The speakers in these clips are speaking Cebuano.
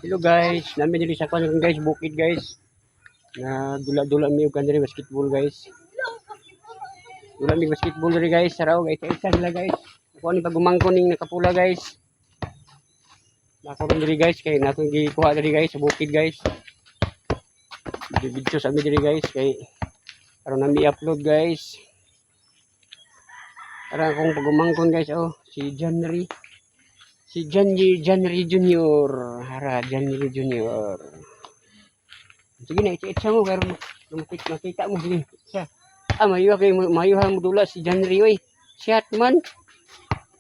Hello guys, nami diri sa kuan guys, bukid guys. Na dula-dula mi og kaniri basketball guys. Dula mi basketball diri guys, saraw guys, isa sila guys. Ako ni pagumangko ning nakapula guys. Nako rin diri guys kay natong gikuha diri guys sa bukid guys. Video sa mi diri guys kay aron nami i-upload guys. Para akong pagumangkon guys, oh, si Janry. Si Janry, Janry Junior. Hara, Janry Junior. Sige na, itsa mo pero makita, makita mo sige. Itsa. Ah, mayo kay mayo ha mo dula si Janry oy. Shot man.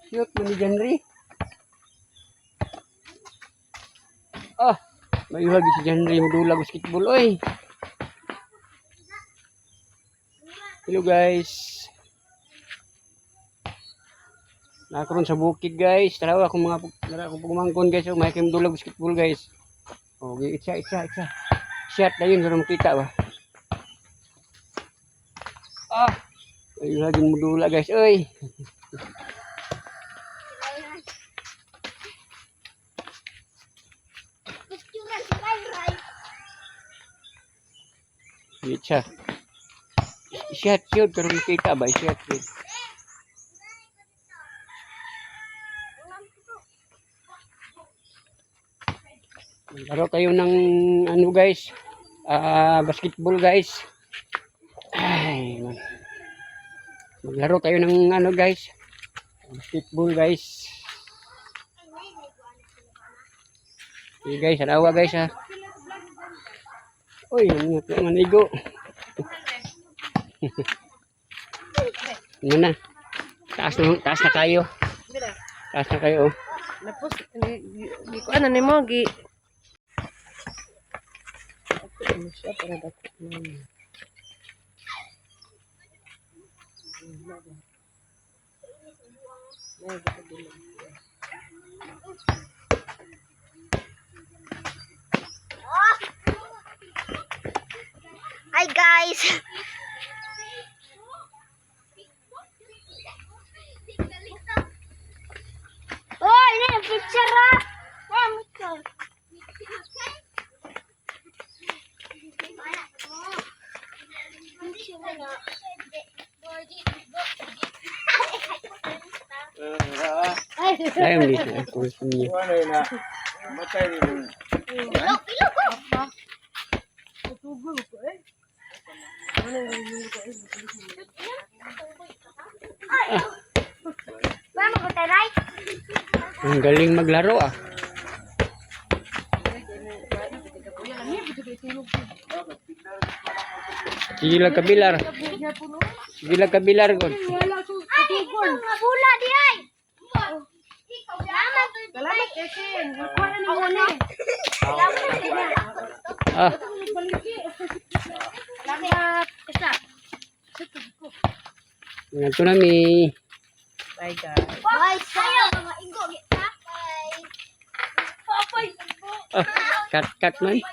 Shot man ni Janry. Ah, mayo ha si Janry mo dula basketball oy. Hello guys. Nakaroon sa bukid guys. Tarawa akong mga tara akong pagumangkon guys. Oh, may kayong dulag basketball guys. Okay, itsa, itsa, itsa. Shot na yun, pero makita ba? Ah! Ayun lagi mudula guys. Oy! Picturean si Rai Rai. Itsa. Shot yun, pero makita ba? Shot yun. Laro kayo ng ano guys. Ah, basketball guys. Ay, man. Maglaro tayo ng ano guys. Basketball guys. Sige guys, alawa guys ha. Uy, manigo. Ano na? Taas na kayo. Taas na kayo. Oh. Napos, gi ko ano nimo gi. Ano siya para dako na. Hi guys. Oh, ini ang picture ah. Ay, picture. Ayun, hindi. Ay, kulit niya. Mama ko taray. Ang galing maglaro ah. Sige lang kabilar. Sige lang kabilar god. Wala ko Ay, ito nga bula di ay. Salamat. Salamat Ekin. Nakuha na nimo ni. Ah, Salamat. Isa. ngadto na mi. Bye guys. Bye. Sayo mga igo. Bye. Papay. Ah, cut cut man.